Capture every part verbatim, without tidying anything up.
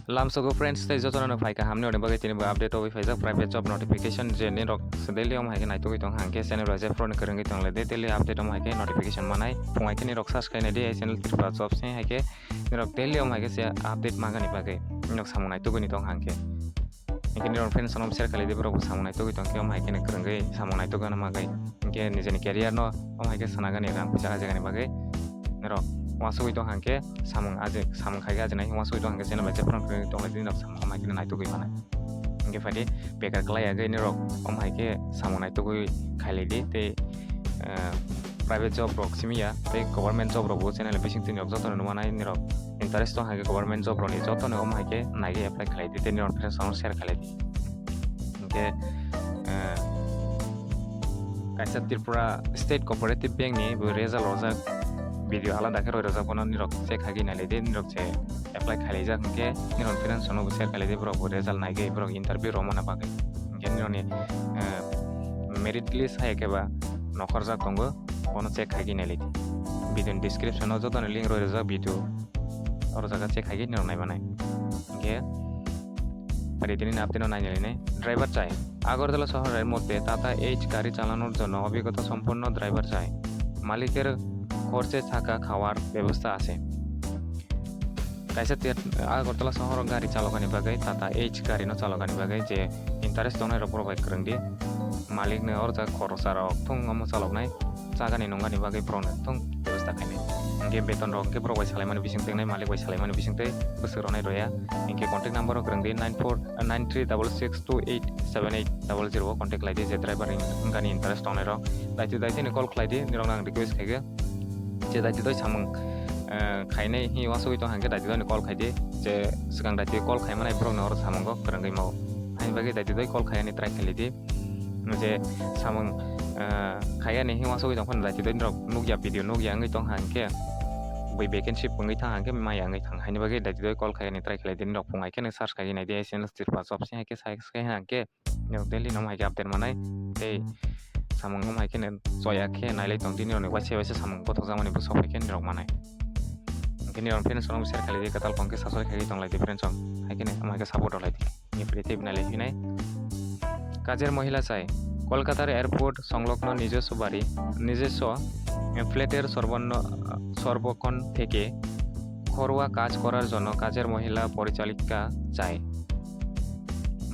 Lamsogo friends, tei jotono no phaikha hamni oni bagwi tini bo update obi phaijak private job notification je nirok daily om haikhe naitugwi tong hangkhe channel bai je phone kwrwngwi tong le de daily update om haikhe notification manai phung haikhe nirok search khainai de channel Tripura job se haikhe nirok daily om haikhe se update magani bagwi nirok samung naitugwi tong hangkhe. Hingke nirok friends no share khalai di borok bo samung naitugwi tongkhe om haikhe kwrwngwi samung naitugwi no magwi. Hingke nijeni career no om haikhe sanagani rang puisa ajagani bagwi. Nirok uansugwi tong hangkhe samung aje samung khaikhe ajenai uansugwi tong hangkhe channel bai je phone kwrwngwi tong lai di nirok samung om haikhe naitugwi manai. Hingke phaidi bekar khlai agwi nirok om haikhe samung naitugwi khailai di tei private job rok simi ya tei government job rok bo channel bising tini rok joto no manai nirok interest tong hangkhe government job rok ni joto no om haikhe naigwi apply khlai di tei nirok friends no share khlai di. Hingke kaisa Tripura State Cooperative Bank ni bo result rojak video alada khe roi rojak bono nirok check hagwi nailai di nirok je apply khlaijak hingke nirok friends no bo share khlai di borok bo result naigwi borok interview rwmana bagwi hingke nirok ni merit list hai khe ba nokhorjak tongo. Bono check khai di nailai di. Video ni description o joto ni link roi rojak video. Oro jaga check khai di nirok nai manai. Hingke pari tini nap tino nai nai nai. Driver chai. Agartala শহরের মধ্যে tata H গাড়ি চালানোর জন্য অভিজ্ঞতা সম্পন্ন ড্রাইভার চাই। মালিকের খরচে থাকা খাওয়ার ব্যবস্থা আছে। Kaisa tet Agartala sohoro gari chalokani bagwi Tata H gari no chalokani bagwi je interest tongnai rok borok bai kwrwng di. Malik ni oro jaga khoroksa rok thung omo chaloknai chagani nungani bagwi borok no thung bebasta khainai. Hingke beton rok hingke borok bai salaimani bising tengnai malik bai salaimani bising tei bwswk rok nai roya. Hingke contact number rok kwrwng di nine four nine three double six two eight seven eight double zero o contact khlai di je driver wngani interest tongnai rok. Daitwi daitwi ni call khlai di nirok no ang request khaikhe. Je daitwi doi samung khainai hi uansugwi tong hangkhe daitwi doi ni call khaidi je swkang daitwi call khaimanai borok ni oro samungo kwrwngwi mao. Haini bagwi daitwi doi call khaiyani try khailidi je samung khaiyani hi uansugwi tong phano daitwi doi norok nukya video nukya wngwi tong hangkhe bui vacancy pungwi thang hangkhe maya wngwi thang haini bagwi daitwi doi call khaiyani try khailidi norok phung hai kheno search khaiwi naidi S N S Tripura job se hai khe sai khe hangkhe. Nirok daily no hai khe update manai tei samung no hai khe choya khe nailai tong di nirok ni waisa waisa samung bothok jakmani bwswk hai khe nirok manai. Hingke nirok friends rok share khalai di kwtal kong khe subscribe khai tong lai di friends rok hai khe omo hai khe support rok lai di. Ni pwrwi tei nailai phinai. কাজের মহিলা চাই। কলকাতার এয়ারপোর্ট সংলগ্ন নিজস্ব বাড়ি, নিজস্ব ফ্ল্যাটের সর্বন্ন সর্বক্ষণ থেকে ঘরোয়া কাজ করার জন্য কাজের মহিলা পরিচালিকা চাই।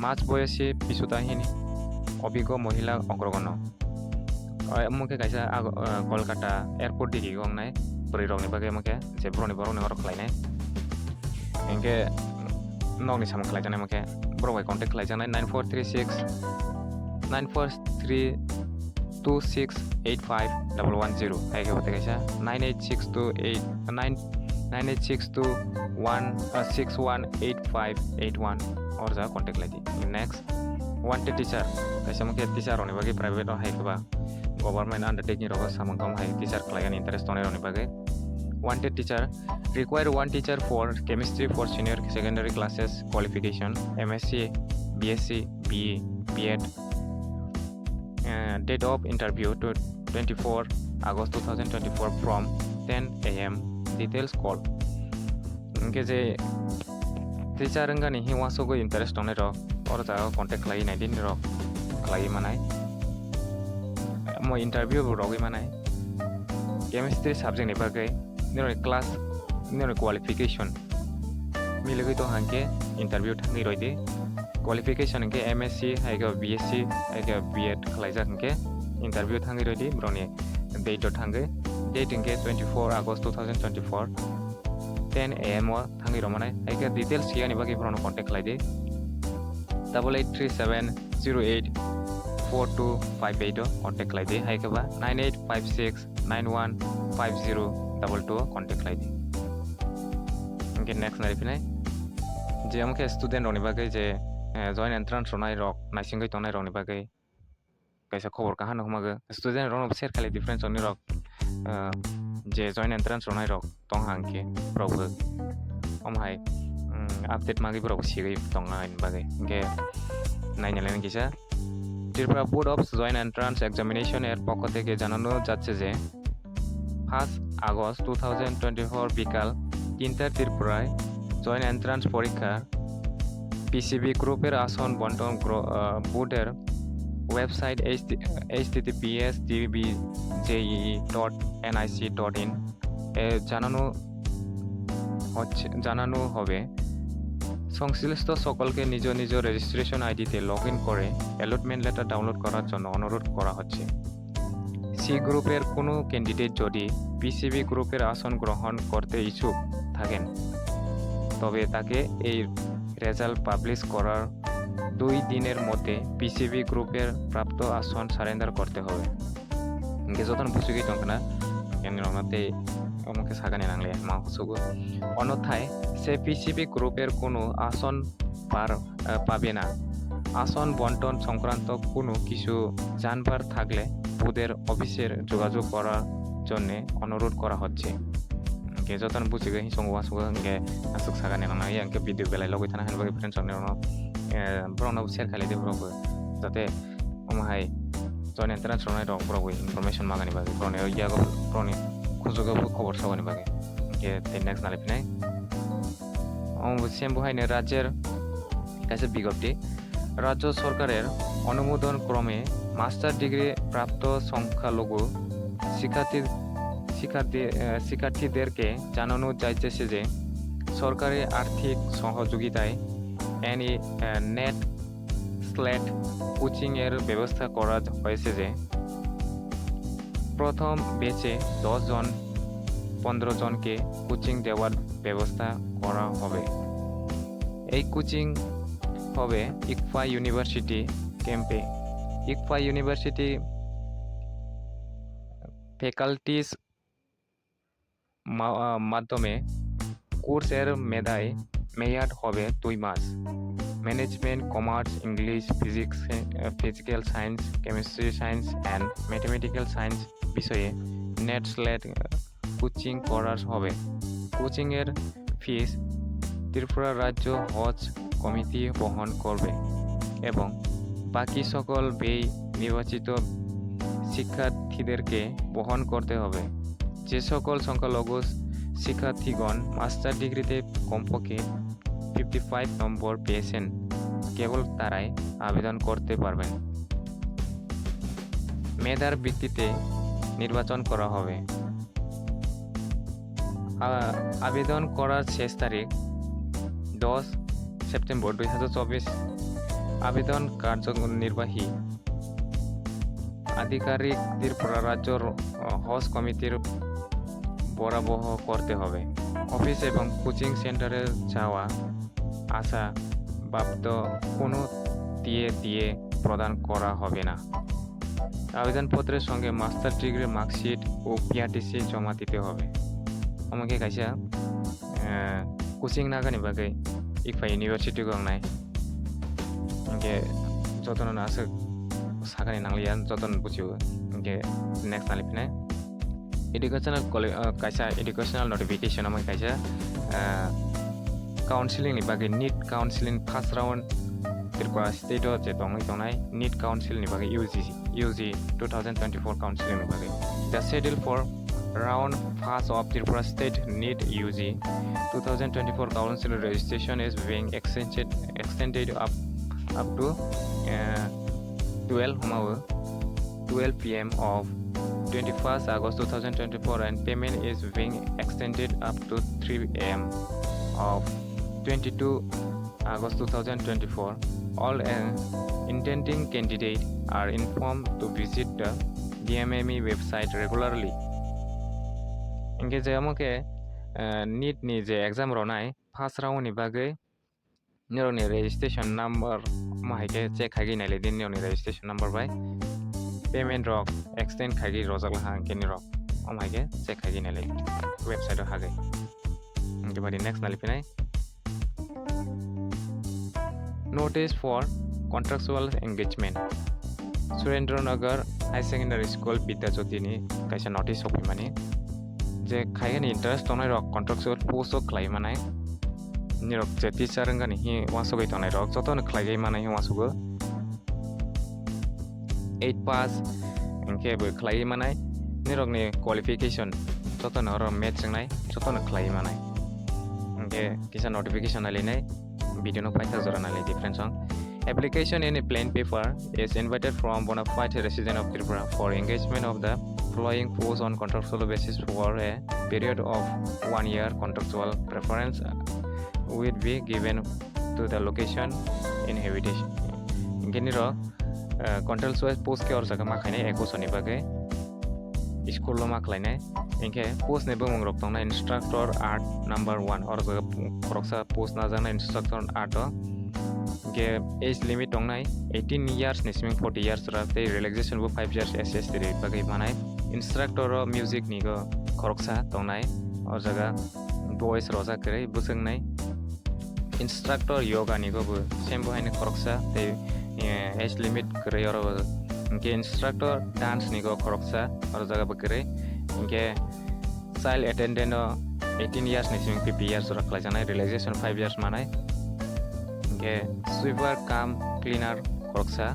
মাঝবয়সী পিছুতাহীন অভিজ্ঞ মহিলা অগ্রগণ্য। Omo khe kaisa Kolkata airport digi wngnai bwrwi rokni bagwi omo khe je borokni borokni oro khlainai. Hinkhe nokni samung khlaijaknai omo khe borok bai contact khlaijaknai nine four three six nine four three two six eight five double one zero hai khe bo tei kaisa nine eight six two eight nine nine eight six two one six one eight five eight one oro jaga contact khlai di. Next wanted teacher kaisa omo khe teacher rokni bagwi private o hai khe ba government undertaking rogo samung tong hai teacher khlaigani interest tongnai rokni bagwi wanted teacher require one teacher for chemistry for senior secondary classes qualification M S C B S C B E B Ed. Date of interview to twenty-four August two thousand twenty-four from ten A M details call. Hinkhe je teacher wngani hi uansugwi interest tongnai rok oro jaga contact khlai nai di nirok khlai manai. Omo interview bo rogwi manai chemistry subject ni bagwi nirokni class nirokni qualification miligwi tong hangkhe interview thangwi roi di. Qualification hingkhe M S C hai khe B S C hai khe B Ed khlaijak hingkhe interview thangwi roi di borokni date o thangwi. Date hingkhe twenty-four August two thousand twenty-four ten A M o thangwi rwmanai. Hai khe details siyani bagwi borokno contact khlai di double eight three seven zero eight four two five eight o contact khlai di hai khe ba nine eight five six nine one five zero double two o contact khlai di. Hinkhe next nai phinai je omo khe student rokni bagwi je joint entrance rwnai rok naisingwi tongnai rokni bagwi kaisa khobor kaham no hwnmagwi student rokno share khlai di friends rokni rok je joint entrance rwnai rok tong hang khe borok bo omo hai update magwi borok bo sigwi tong nai bagwi hinkhe naina lai kisa Tripura Board of Joint Entrance Examination এর পক্ষ থেকে জানানো যাচ্ছে যে পাঁচ August two thousand twenty four বিকাল তিনটায় ত্রিপুরায় জয়েন্ট এন্ট্রান্স পরীক্ষা পিসিবি গ্রুপের আসন বন্টন গ্র-, আহ, বোর্ডের website H T, H T T P S D B J E dot N I C dot in এ জানানো হচ্ছে, জানানো হবে। সংশ্লিষ্ট সকলকে নিজ নিজ রেজিস্ট্রেশন আইডিতে লগ ইন করে অ্যালটমেন্ট লেটার ডাউনলোড করার জন্য অনুরোধ করা হচ্ছে। সি গ্রুপের কোনো ক্যান্ডিডেট যদি পিসিবি গ্রুপের আসন গ্রহণ করতে ইচ্ছুক থাকেন, তবে তাকে এই রেজাল্ট পাবলিশ করার দুই দিনের মধ্যে পিসিবি গ্রুপের প্রাপ্ত আসন সারেন্ডার করতে হবে। Hingke jotono buchigwi tongkhna, yani rokno tei omo khe sakani nangliya, ma sugo. অন্যথায় সে পিসিবি গ্রুপের কোনো আসন পার, আহ, পাবে না। আসন বন্টন সংক্রান্ত কোনো কিছু জানবার থাকলে বোর্ডের অফিসের যোগাযোগ করার জন্যে অনুরোধ করা হচ্ছে। Hingke jotono buchigwi hing songo uansukgo hingke aswk sakani nangliya, hingke video belai logwi thana hinwi friends rokno, eh, borokno share khailai di borokbo, jate omo hai join entrance rwnai rok borok bai information magani bagwi, borokni yago borokni khunjugo bo khobor sabani bagwi. Hingke tei next nalai phinai. Omo bo same bo haino rajyer kaisa bigjapti. রাজ্য সরকারের অনুমোদন ক্রমে master degree প্রাপ্ত সংখ্যালঘু শিক্ষার্থী, শিক্ষার্থী, আহ, শিক্ষার্থীদেরকে জানানো যাইতেছে যে সরকারি আর্থিক সহযোগিতায় এন ই, আহ, নেট স্লেট কোচিংয়ের ব্যবস্থা করা হয়েছে যে প্রথম ব্যাচে দশ জন, পনেরো জনকে কোচিং দেওয়ার ব্যবস্থা করা হবে। এই কোচিং হবে ইকফা ইউনিভার্সিটি ক্যাম্পে। ইকফা ইউনিভার্সিটি ফ্যাকাল্টিজ মা-, আহ, মাধ্যমে কোর্সের মেয়াদ, মেয়াদ হবে দুই মাস। Management, commerce, English, physics, uh, physical science, chemistry science and mathematical science বিষয়ে নেট স্লেট, আহ, কোচিং করার হবে। কোচিংয়ের ফিস ত্রিপুরা রাজ্য হজ কমিটি বহন করবে এবং বাকি সকল ব্যয় নির্বাচিত শিক্ষার্থীদেরকে বহন করতে হবে। যে সকল সংখ্যালঘু শিক্ষার্থীগণ মাস্টার ডিগ্রিতে কমপক্ষে ফিফটি ফাইভ নম্বর পেয়েছেন, কেবল তারাই আবেদন করতে পারবেন। মেধার ভিত্তিতে নির্বাচন করা হবে। আ-, আবেদন করার শেষ তারিখ দশ সেপ্টেম্বর দুই হাজার চব্বিশ। আবেদন কার্যনির্বাহী আধিকারিক ত্রিপুরা রাজ্যর, আ, হজ কমিটির বরাবহ করতে হবে। অফিস এবং কোচিং সেন্টারে যাওয়া আসা বাবদ কোনো দিয়ে দিয়ে প্রদান করা হবে না। আবেদনপত্রের সঙ্গে মাস্টার ডিগ্রির মার্কশিট ও পিআরটিসি জমা দিতে হবে। Omo khe kaisa, eh, coaching nagani bagwi Ikfa University o wngnai. Hingke jotono no aswk sakani nangliya, jotono buchio. Hingke next nali phinai. Educational quali-, ah, kaisa educational notification omo kaisa, ah, counseling ni bagwi, NEET counseling first round Tripura state o je tongwi tongnai NEET council ni bagwi U G, U G two thousand twenty-four council ni bagwi. The schedule for round first of Tripura state NEET U G two thousand twenty-four council registration is being extended, extended up, up to, uh, twelve, hwnma o twelve P M of twenty-first August two thousand twenty-four, and payment is being extended up to three A M of twenty-two August two thousand twenty-four. All, uh, intending candidate are informed to visit the D M M E website regularly. Hingke je omo khe, uh, NEET ni je exam rwnai first round ni bagwi norokni registration number omo hai khe check khaigwi nailai di, norokni registration number bai payment rok extend khaigwi rojak laha hwnkhe norok omo hai khe check khaigwi nailai di website o hagwi. Hwnkhe badi next nali phinai. Notice for contractual engagement. Surendranagar Higher Secondary School Bidyajyoti ni kaisa notice sokphaimani je khaigani interest tongnai rok contractual post o khlai manai. Nirok je teacher wngani hi uansugwi tongnai rok jotono khlaiwi manai hi uansugo. Eight pass hwnkhe bo khlaiwi manai. Nirokni qualification jotono oro match wngnai, jotono khlaiwi manai. Hwnkhe kisa notification nailainai. Video no paitha jora nai lai di friends song. Application in a plain paper is invited from bona fide resident of Tripura for engagement of the following post on contractual basis for a period of one year. Contractual preference will be given to the location inhabitation. Hingke nirok, eh, contractual wise post khe oro jaga ma khainai ek bosor ni bagwi school o ma khlainai. Hingke post ni bumung rok tongnai instructor art number one, oro jaga khoroksa post najaknai instructor art o. Hingke age limit tongnai eighteen years ni simi forty years jora tei relaxation bo five years S C S T rok bagwi manai. Instructor o music ni go khoroksa tongnai, o jaga boys rojak kwrwi bwswk nai. Instructor yoga ni go bo same bo haino khoroksa tei, eh, age limit kwrwi oro bo. Hingke instructor dance ni go khoroksa oro jaga bo kwrwi. Hingke child attendant o eighteen years ni simi fifty years jora khlaijaknai, relaxation five years manai. Hingke sweeper cum cleaner khoroksa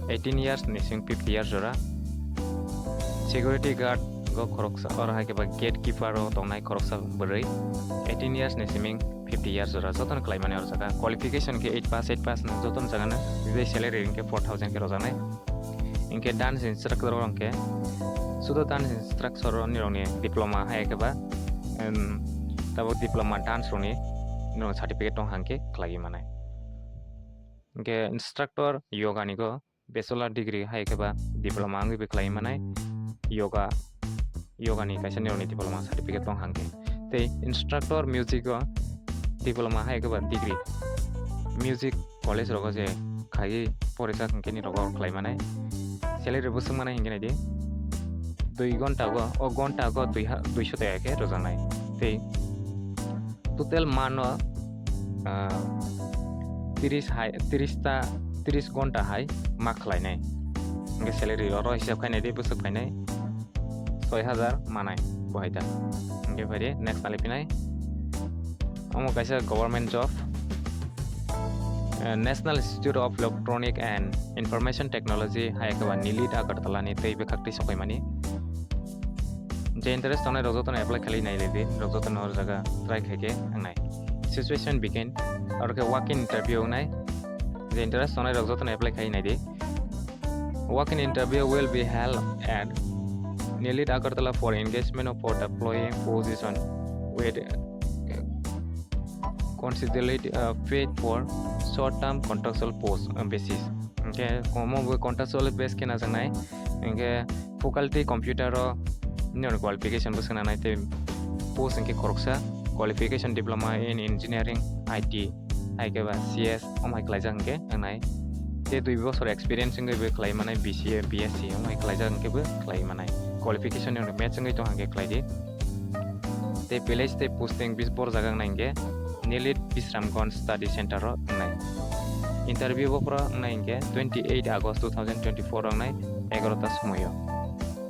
eighteen years ni simi fifty years jora. Security guard go khoroksa, oro hai khe ba gatekeeper o tongnai khoroksa bwrwi eighteen years ni simi fifty years jora jotono khlai mani oro jaga. Qualification khe eight pass, eight pass no jotono jaga no, bini salary hingke four thousand khe rojaknai. Hingke dance instructor rok hingke sudo dance instructor rok ni rok ni diploma hai khe ba, em, tabuk diploma dance rok ni no certificate tong hangke khlai manai. Hingke instructor yoga ni go bachelor degree hai khe ba diploma wngwi bo khlai manai yoga, yoga ni kaisa nirok ni diploma certificate tong hangke. Tei instructor music o diploma hai khe ba degree music college rogo je khaiwi porijak hingke ni rogo khlai manai. Salary bo swng manai hingke nai di dui gonta go, o gonta go dui ha-, duiso taka khe rojaknai. Tei total mano, ah, tris hai, tris ta, tris gonta hai ma khlainai. Hingke salary oro hisab khainai di bwswk khainai soi hajar manai bo hai ta. Hingke phai di next nali phinai. Omo kaisa government job. Eh, National Institute of Electronic and Information Technology hai khe ba nilit Agartala ni tei bwkhak twi sokaimani. Je interest tongnai rok jotono apply khlai nai le di, rok jotono oro jaga try khai khe wngnai. Situation begin, oro khe walk-in interview wngnai. Je interest tongnai rok jotono apply khai nai di. Walk-in interview will be held at nilit Agartala for engagement of for the following position with, uh, considerably, uh, paid for short-term contractual post, uh, basis. Hingke omo bo contractual base khe najaknai. Hingke faculty computer o nini qualification bo swngna nai tei post hingke khoroksa qualification diploma in engineering, I T, hai khe ba C S, omo hai khlaijak hingke wngnai. Tei dui bosor experience wngwi bo khlai manai, B C A, B S C, omo hai khlaijak hingke bo khlai manai. Qualification ni match wngwi tong hingke khlai di. Tei village tei posting bis bor jaga wngnai hingke Nilit Bisramganj Study Center o wngnai. Interview bo phoro wngnai hingke twenty eight August two thousand twenty four o wngnai egarota somoio.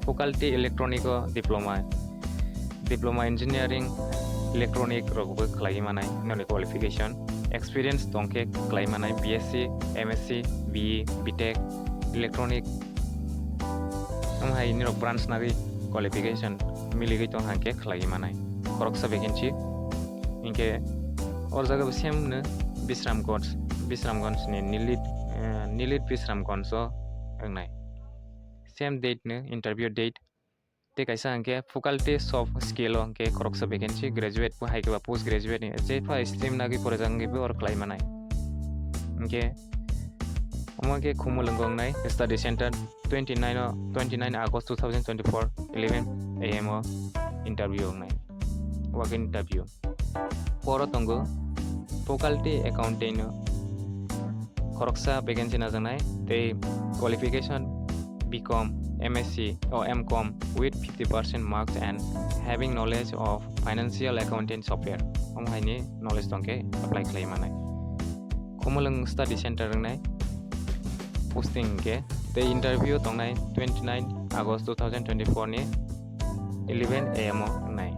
Faculty electronic o diploma, diploma engineering electronic rok bo khlai manai nini qualification. Experience tong khe khlai manai B S C, M S C, B E, B Tech, electronic. Omo hai nini rok branch nagwi qualification miligwi tong hangke khlai manai. Khoroksa vacancy. Hingke o jaga bo same no Bisramganj, Bisramganj ni Nilit, eh, Nilit Bisramganj o wngnai. Same date no interview date. Tei kaisa hingke faculty soft skill o hingke khoroksa vacancy, graduate bo hai khe ba post graduate ni je pha stream nagwi porijak wngwi bo oro khlai manai. Hingke omo khe Khumulwngo wngnai study center twenty nine o, twenty nine August two thousand twenty four, eleven A M o interview wngnai. Walk-in interview. Poro tongo faculty accountant o khoroksa vacancy najaknai tei qualification B Com, M S C o M Com with fifty percent marks and having knowledge of financial accounting software. Omo hai ni knowledge tong khe apply khlai manai. Khumulwng Study Center wngnai posting khe tei interview tongnai twenty nine August two thousand twenty four ni eleven A M o wngnai.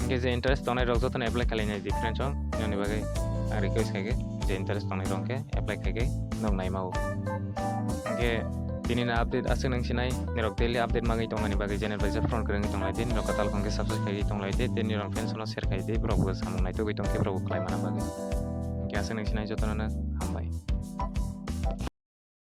Hingke je interest tongnai rok jotono apply khlai nai di friends rok, nini bagwi ang request khai khe je interest tongnai rok khe apply khai khe nog nai ma o. Hingke tini na update aswk nang sinai, nirok daily update magwi tongmani bagwi channel bai je phone kwrwngwi tonglai di, nirok kwtal khon khe subscribe khai tonglaidi, tei nirok friends no share khai di, borok bo samung naitugwi tong khe borok bo khlai mana bagwi. Hingke Aswk nang sinai jotono no.